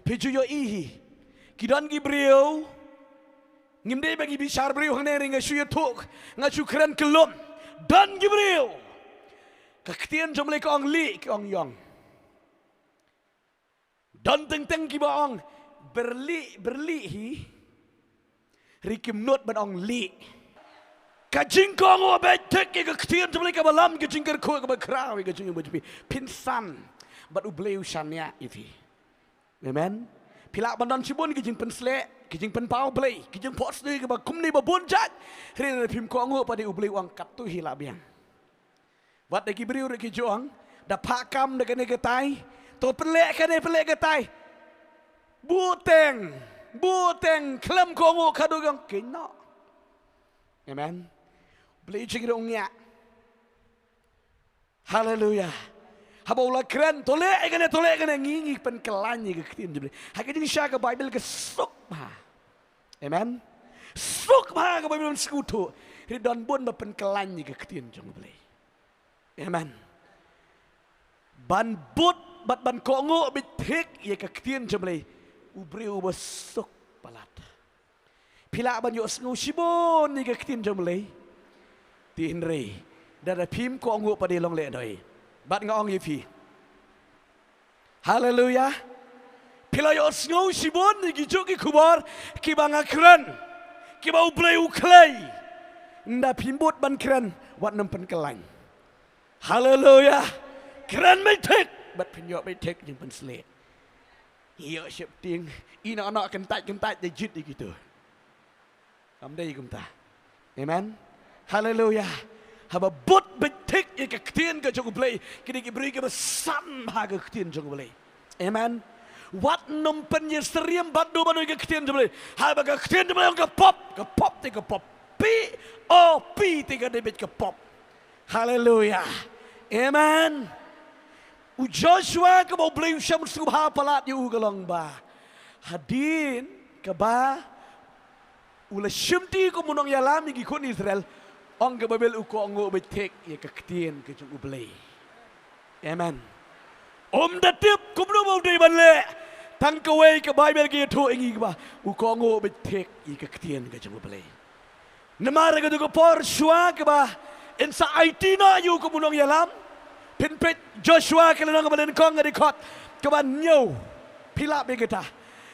Phi ju ïohi hi. Ki don ki briew. Ngim dei ba ngi bishar briew hangne, hynrei nga shu ïathuh, nga shu kren kyllum. Don ki briew, ka ktien jong U Blei ka ong lieh, ki ong ïong. Don teng teng kiba ong byrlieh, byrlieh hi. Hynrei kim nud ban ong lieh. Ka jingkohnguh beit thik ïa ka ktien jong U Blei kaba lam ka jingkyrkhu kaba khraw ïa ka jingim jong phi. Phin san bad U Blei u shaniah ïa phi. Amen. Phi lah ban don shibun ki jingpynsleh, ki jingpynpaw Blei, ki jingphohsniew kiba kumne ba bun jait. Hynrei lada phim kohnguh pat de, U Blei u ong katto hi lah biang. Wat da ki briew ruh ki ju ong, da phah kam da kane katai, to pynleh kane pynleh katai. Buteng, buteng, khlem kohnguh khadduh ki ong keiñ noh. Amen. Blei jingïarap u ngiah. Haleluya. Haba u la kren, to leh ïa kane, to leh ïa kane, ngi ngi pynkylla ïa ka ktien jong U Blei. Ha ka jingshisha ka Baibl ka suk bha. Amen. Suk bha ka Baibl, sngewthuh. Hynrei don bun ba pynkylla ïa ka ktien jong U Blei. Amen. Ban bud bad ban kohnguh beit thik ïa ka ktien jong U Blei, u briew uba suk palat. Phi lah ban ïohsngew shibun ïa ka ktien jong U Blei, te hynrei lada phim kohnguh pat de, long lehnoh. Bad nga ong ïa phi, haleluya, phi la ïohsngew shibun ïa kijuh ki khubor kiba nga kren, kiba U Blei u khlei. Ynda phim bud ban kren, wat nym pynkylla. Haleluya. Kren beit thik bad phin ïoh beit thik jingpynsleh. Ïoh sheptieng, ïeh noh noh, kyntait kyntait, da jied ïa kito. Kam dei kumta. Amen. Haleluya. Haba bud beit thik ïa ka ktien ka jong U Blei, ki dei ki briew kiba san bha ka ktien jong U Blei. Amen. Wat nym pynïasyriem bad duh bad duh ïa ka ktien jong U Blei. Haba ka ktien jong U Blei ong ka pop, ka pop te ka pop. P O P te ka dei beit ka pop. Haleluya. Amen. U Joshua kaba U Blei u shym sngewbha palat ïa u ka long ba hadien kaba u la shimti kum u nongïalam ïa ki khun Israel, ong ka Baibl u kohnguh beit thik ïa ka ktien ka jong U Blei. Amen. Um da tip kumno ba u dei ban leh, tang kawei ka Baibl ka ïathuh ïa ngi ba u kohnguh beit thik ïa ka ktien ka jong U Blei. Namar ka dei ka por shuwa kaba yn sa aiti noh ïa u kum u nongïalam. Phin peit Joshua ka lynnong kaba nyngkong ka dkhot kaba hynñiew. Phi lap ïa kata.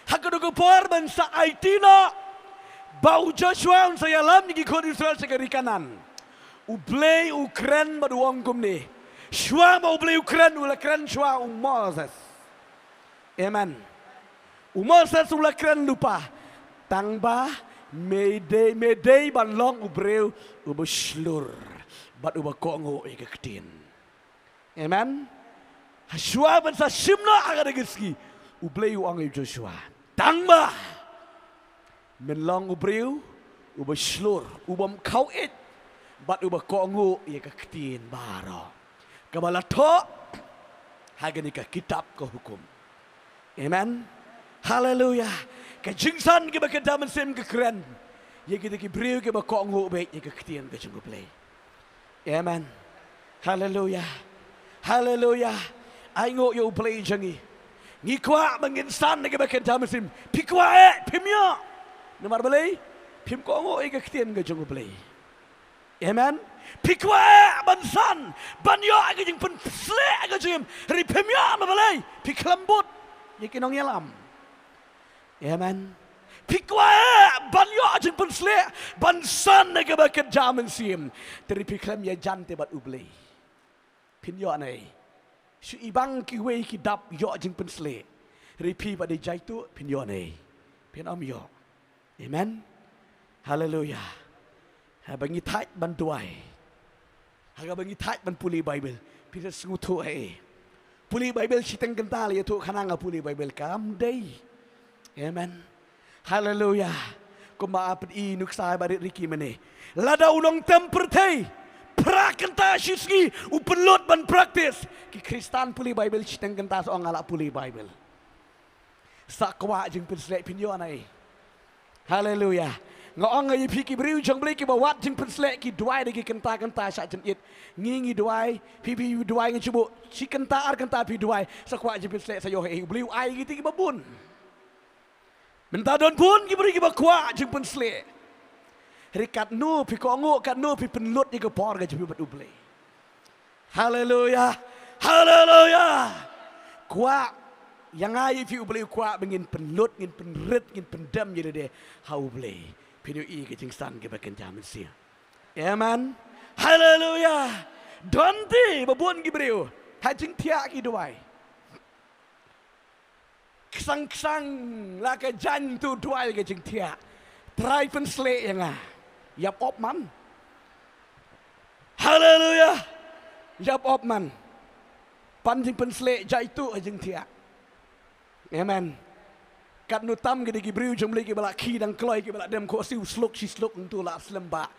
Ha ka dei ka por ban sa aiti noh ba u Joshua un sa ïalam ïa ki khun Israel sha ka ri Kanaan, U Blei u kren bad u ong kumne. Shuwa ba U Blei u kren, u la kren shuwa u Moses. Amen. U Moses u la kren lypa, tang ba me dei, me dei ban long u briew uba shlur bad uba kohnguh ïa ka ktien. Amen. Ha shuwa ban sa shim noh ha ka dei ka sngi, U Blei u ong ïa u Joshua, tang ba men long u briew uba shlur, u bym khawit bad uba kohnguh ïa ka ktien baroh kaba la thoh ha kane ka kitab ka hukum. Amen. Haleluya. Ka jingsan kaba kynja mynsiem ka kren ïa kita ki briew kiba kohnguh beit ïa ka ktien ka jong U Blei. Amen. Haleluya. Haleluya. Ai nguh ïa U Blei jong ngi. Ngi kwah ba ngin san na kaba kynja mynsiem. Phi kwah eh, phim ïoh. Namar balei? Phim kohnguh ïa ka ktien ka jong U Blei. Amen. Phi kwah eh ban san, ban ïoh ïa ka jingpynshlur ka jong, hynrei phim ïoh, namar balei? Phi khlem bud ïa ki nongïalam. Amen. Phi kwah eh ban ïoh jingpynshlur, ban san na kaba kynja mynsiem, hynrei phi khlem ïajan te bad U Blei. Phin ïoh ne? Shu i bang kiwei ki dap ïoh jingpynshlur, hynrei phi ba dei jaituh phin ïoh ne? Phin ym ïoh. Amen. Haleluya. Haba ngi thait ban duwai, haba ngi thait ban pule Baibl, phi sa sngewthuh eh. Pule Baibl shiteng kynta la ïathuh khana nga pule Baibl, kam dei. Amen. Haleluya. Kumba phi i nuksa ba rit riki mynne, lada u nongtem pyrthei phra kynta shi sngi u pynlut ban practice, ki Khristan pule Baibl shiteng kynta sa ong nga la pule Baibl. Sa kwah jingpynshlur, phin ïoh ne? Haleluya. Nga ong ïa phi, ki briew jong Blei kiba wad jingpynshlur ki duwai da ki kynta kynta sha jingit. Ngi ngi duwai, phi phi duwai, ngi shu buh shi kynta ar kynta phi duwai, sa kwah jingpynshlur, sa ïoh eh, U Blei u ai ïa kita kiba bun. Mynta don bun ki briew kiba kwah jingpynshlur, hynrei katno phi kohnguh, katno phi pynlut ïa ka por ka jong phi bad U Blei. Haleluya. Haleluya. Kwah, ïa nga ïa phi U Blei u kwah ba ngin pynlut, ngin pynrit, ngin pyndem ïa lade ha U Blei. Phin ïohi ka jingsan kaba kynja mynsiem. Amen. Haleluya. Don te ba bun ki briew ha jingthiah ki duwai. Ksang ksang la ka jaiñ, to duwai ka jingthiah. Trai pynshlur ïa nga. Ïap op man. Haleluya. Ïap op man. Pan jingpynshlur jaituh ha jingthiah. Amen. Katno tam ki dei ki briew jong Blei kiba la khie dang kloi, kiba la dem khohsiew sluk shi sluk, ntu la slem ba.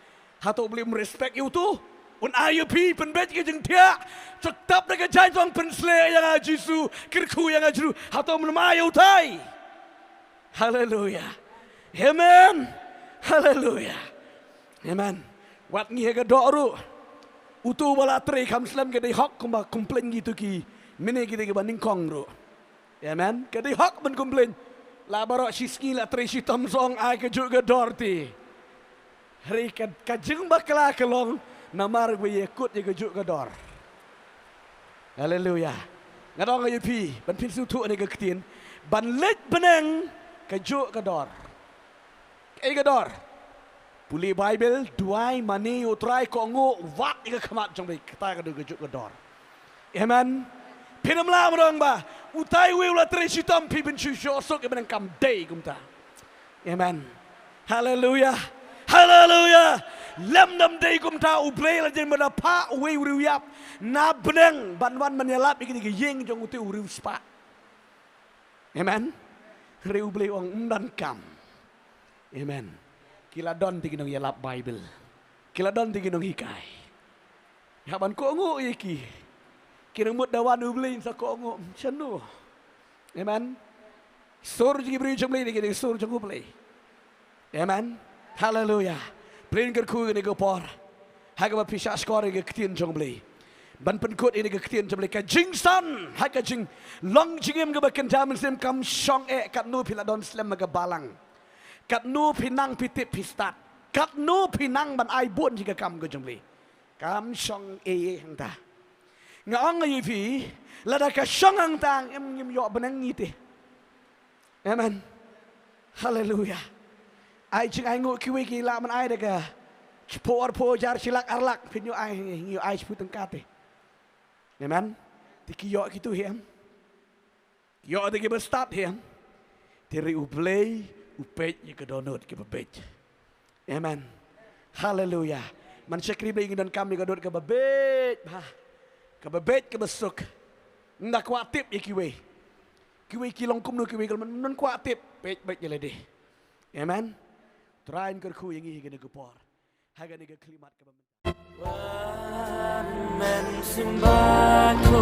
Hato U Blei um respect ïa uto? Un ai ïa phi pynbeit ka jingthiah. Sa tap da ka jaiñ, tong pynshlur ïa nga Jisu, kyrkhu ïa nga Jisu. Hato um ai ïa utai? Haleluya. Amen. Haleluya. Amen. Wat ngi ha ka doh ruh, uto ba la trei kham slem ka dei hok kumba complain ngi to ki mine ki dei kiba nyngkong ruh. Amen. Ka dei hok ban complain. La baroh shi sngi la trei shitom, sa ong ai kajuh ka dor te. Hynrei ka, ka jingbakla ka long namar ba ïa kut ïa kajuh ka dor. Haleluya. Nga dang ong ïa phi ban phin sngewthuh ne ka ktien, ban leit bneng kajuh ka dor. Kaei ka dor? Pule Baibl, duwai, mane ïa U Trai, kohnguh, wad ïa ka khmat jong Blei, kata ka dei kajuh ka dor. Amen. Phin ym lah ban ong ba utai uwei u la trei shitom phi phin shu shoh suk ïa bneng, kam dei kumta. Amen. Haleluya. Haleluya. Lymda ym dei kumta, U Blei la jan ban da phah uwei u riewïap na bneng ban wan ban ïalap ïa kine ki ïing jong utai u riewspah. Amen. Hynrei U Blei u ong ym donkam. Amen. Ki la don te ki nongïalap Baibl. Ki la don te ki nonghikai. Hap ban kohnguh ïa ki. Ki nang mut da wan u Blei sa kohnguh shano. Amen. Sur jong ki briew jong u Blei dei ki dei sur jong u Blei. Amen. Haleluya. Pynlong kyrkhu ïa kane ka por ha kaba phi shah shkor ïa ka ktien jong u Blei. Ban pynkut ïa kane ka ktien jong u Blei, ka jingsan ha ka jinglong jingim kaba kynja mynsiem. Kam shong eh katno phi la don slem ha ka balang, katno phi nang phi tip phi stad, katno phi nang ban ai bun ïa ka kam ka jong u Blei. Kam shong eh hangta. Nga ong ïa phi, lada ka shong hangta ngim, ngim ïoh bneng ngi te. Amen. Haleluya. Ai jingainguh kiwei ki lah ban ai da ka shiphew arphew hajar, shi lak ar lak, phin ïoh ai, ngi ïoh ai shiphew tyngka te. Amen. Te ki ïoh kitu hi em? Ïoh te kiba stad hi em? Te ri u Blei u peit ïa ka dohnud kaba beit. Amen. Haleluya. Man shakri Blei ngi donkam ïa ka dohnud kaba beit bha, kaba beit kaba suk. Ym da kwah tip ïa kiwei. Kiwei ki long kumno, kiwei ki long, ym don kwah tip. Peit beit ïa lade. Amen. Trai un kyrkhu ïa ngi ha kane ka por ha kane ka khyllipmat kaba mynta. Wan men symbai ko,